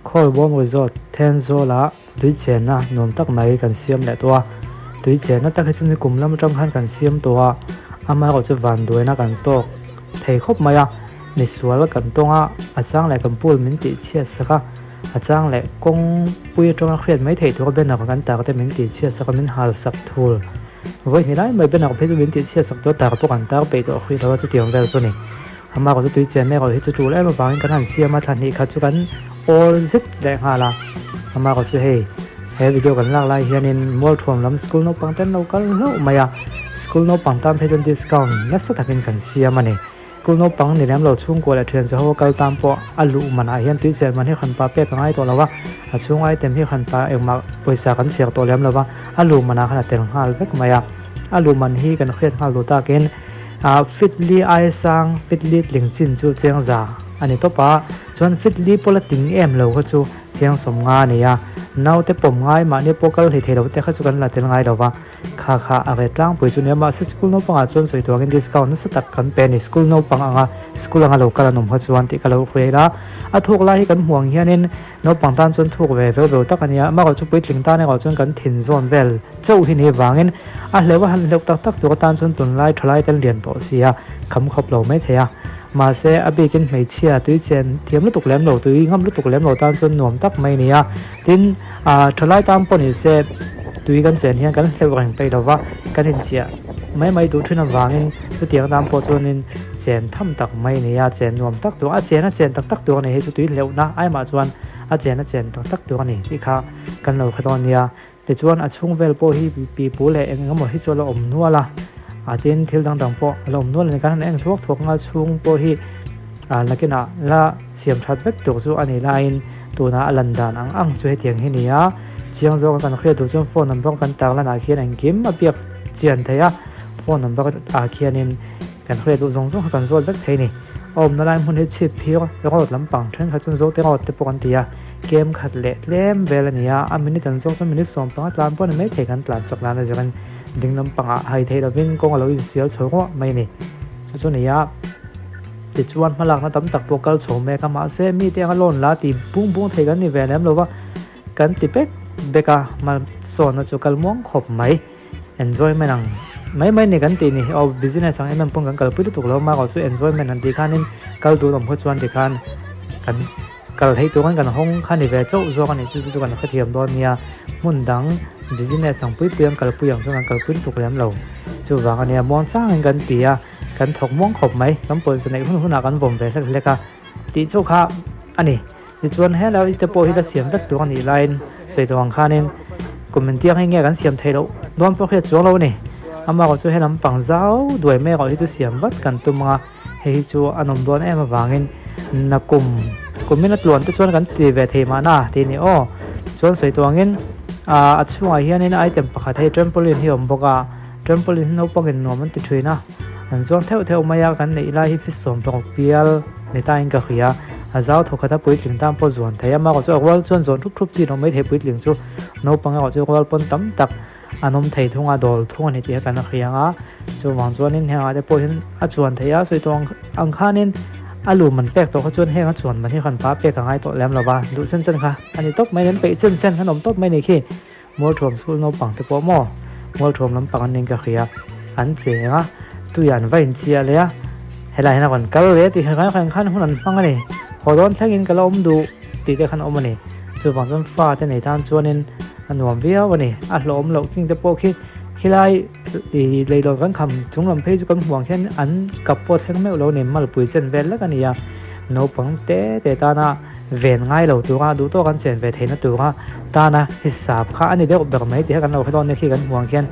Khawlbawm Resort Thenzawlah tui chenna nuam tak mai kan siam leh tawh a, tui chenna tak hi chu nikum lam atang khan kan siam tawh a, amaherawh chu vanduaina kan tawk thei khawp mai a, misual kan tawng a, a chang leh kan pool min tih chhiat sak a, a chang leh kawng pui atanga hriat mai theih tura banner kan tar te min tih chhiat sak a, min hal sak thul. Vawi hnih lai mai banner phei chu min tih chhiat sak tawh a, tar pawh kan tar peih tawh hrih lo a, chutiang vel chu a ni. Amah erawh chu tui chen erawh hi chu tul em avangin kan han siam a, thla hnih khat chu kan awl zet leh nghal a. Amah erawh chu hei he video kan lak lai hianin Mualthuam lam school naupang te an lo kal hlauh mai a, school naupang tan phei chuan discount nasa takin kan siam a ni. School naupang ni lem lo chhungkua leh thian zaho a kal tan pawh a luh manah hian tui chen man hi hran pa pek a ngai tawh lo va, a chhung item hi hran pa engmah pawisa kan chhiar tawh lem lo va, a luh manah khan a tel nghal vek mai a. A luh man hi kan hriat nghal duh takin Ah fit li ai sang fit li tling chin chu cheng za a ni tawp a, chuan fit li pawh la ting em lo kha chu cheng 50 a ni a, naute pawm ngai mahni pawh kal hlei thei lo te kha chu kan la tel ngai lo va, kha kha a ve tlangpui chu nia mahse school naupangah chuan sawi tuangin discount nasa tak kan pe a ni, school naupang anga school anga lo kal an awm kha chuan tih ka lo hruai a, a thuk lai hi kan hmuh ang hianin naupang tan chuan thuk ve veu veu tak a nia, amaherawh chu puitling tan erawh chuan kan thin zawn vel chauh hi ni vangin a hleuh a han hleuh tak tak tur atan chuan tunlai thalai te an lian tawh si a, kham khawp lo mai thei a. Mahse a bikin hmeichhia tui chen thiam lutuk lem lo, tui ngam lutuk lem lo tan chuan nuam tak mai a ni a. Tin, ah thalai tan pawh ni se tui kan chen hian kan hleuh reng peih lo va, kan inchiah mai mai duh thin avangin chutiang tan pawh chuanin chen tham tak mai a ni a, chen nuam tak tur a chen a chen tak tak tur a ni hei chu tui hleuhna aimah chuan a chen a chen tak tak tur a ni tih kha kan lo hre dawn nia. Tichuan a chhung vel pawh hi pipu leh eng eng emaw hi chu a la awm nual a, ah tin thil dang dang pawh a la awm nual a ni. Kan han en thuak thuak nga chhung pawh hi ah nakinah la siam that vek tur chu a ni laiin tunah a lan dan ang ang chu hetiang hi ni a, chiang zawk a kan hriat duh chuan phone number kan tar lanah khian engkim a biak chian thei a, phone number ah khianin kan hriat duh zawng zawng kha kan zawt vek thei a ni. A awmna lai hmun hi chhip phir road lampang thenkhat chuan Zote road te pawh kan ti a. Kem khat leh tlem vel a ni a, a minute an zawk chuan minute 15 tlan pawh a ni maithei kan tlan chak nan a zirin ding lampangah hai theih lovin kawng a lo insial chho ruah mai a ni. Chu chu a ni a, tichuan hmalakna tam tak pawh kal chho mek a, mahse mite anga loan la ti bung bung thei kan ni ve lem lo va, kan ti bek bek a, hmasawnna chu kal muang khawp mai. Enjoyment ang mai mai ni kan tih ni, aw business ang em em pawn kan kalpui lutuk lo a, chu enjoyment han tih khanin kal dun awm khaw chuan tikhan kan kal theih tur khan kan hawng kha ni ve chauh zawk a nih chu chu kan hrethiam dawn nia, hmun dang business ang pui pui an kalpui ang chuan kan kalpui lutuk lem lo, chuvang a nia muang changin kan ti a, kan thawk muang khawp mai, kan pawisa neih hun hunah kan vawm ve hlek hlek a tih chu kha a ni. Tichuan helai te pawh hi la siam vek tur a nih laiin sawi tawh ang khanin kum intiang hi nge kan siam theih loh dawn pawh hriat chuang lo a ni. Amaherawh chu he lampang zau duai mai erawh hi chu siam vat kan tum anga hei hi chu a nawm dawn em avangin nakum kumin a tluan te chuan kan ti ve thei mahna tih a ni aw. Chuan sawi tawh angin ah a chhungah hianin item pakhat hei trampoline hi a awm bawk a, trampoline hi naupangin nuam an ti thin a, an zuang theuh theuh mai a kan neih lai hi feet 60 pial ni tain ka hria. A zau thawk khat a puitling tan pawh zuan thei a, amaherawh chu a rual chuan zawn thup thup chi loh mai thei puitling chu naupang erawh chu rual pawn tam tak an awm thei thung a, dawl thung a ni tih kha kan hria ang a, chuvang chuanin hengah te pawh hian a chuan thei a, sawi tawh ang ang khanin a lum an pek tawh kha chuan heng a chuan man hi khan pa pek a ngai tawh lem lo va, duh chen chen kha a ni tawp mai, an peih chen chen khan awm tawp mai a ni khi, Mualthuam school naupang te pawh maw Mualthuam lampang an ning ka hria, an cheng a, tuiah an va inchiah leh a, helai hian a rawn kal leh tih khan khan khan hun an hmang a ni, haw dawn thlengin ka la awm duh tih te khan a awm a ni, chuvang chuan fa te nei tan chuanin a nuam viau a ni, a hlawhawm loh king te pawh khi khilai ih leilawn kan kham chung lam phei chu kan hmuh ang khian an kap pawh thleng meuh lo a ni, malpui chen vel lek a ni a, naupang te te tana. Ven ngai lo tura duh tawk an chen ve theihna tura tana hisap kha a ni deuh ber mai tih kha kan lo hre dawn nia khi kan hmuh ang khian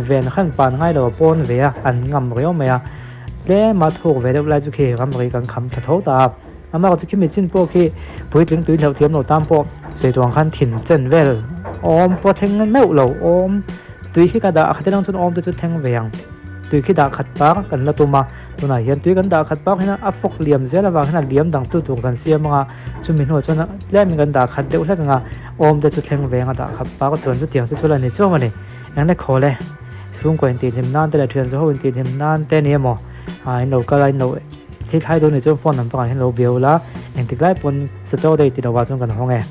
ven khan pan ngai lo a pawn ve a an ngam riau mai a tlem a thuk ve deuh lai chu khi ramri kan kham tha tho ta a amaherawhchu khi michin pawh khi puitling tui hlauh thiam lo tan pawh sawi tur ang khan thin chen vel awm pawh thleng meuh lo awm tui khi ka dah khat elang chuan awm te chu thleng ve ang tui khi dah khat par kan la tum a. Tunah hian tui kan dah khat bak hian a fawk liam zel avang hian a liam dang tu tur kan siam anga chumi hnuah chuan tlemin kan dah khat deuh hlek anga awm te chu thleng ve anga dah khat bak chuan chutiang te chu la ni chuang a ni. Eng le khawl e, chhungkaw intihhlim nan te leh thian zawho intihhlim nan te ni emaw ah in lo kal a in lo thil thlai dawn ni chuan phone number ah hian lo biau la. Engtik lai pawn Saturday tih lovah chuan kan hawng e.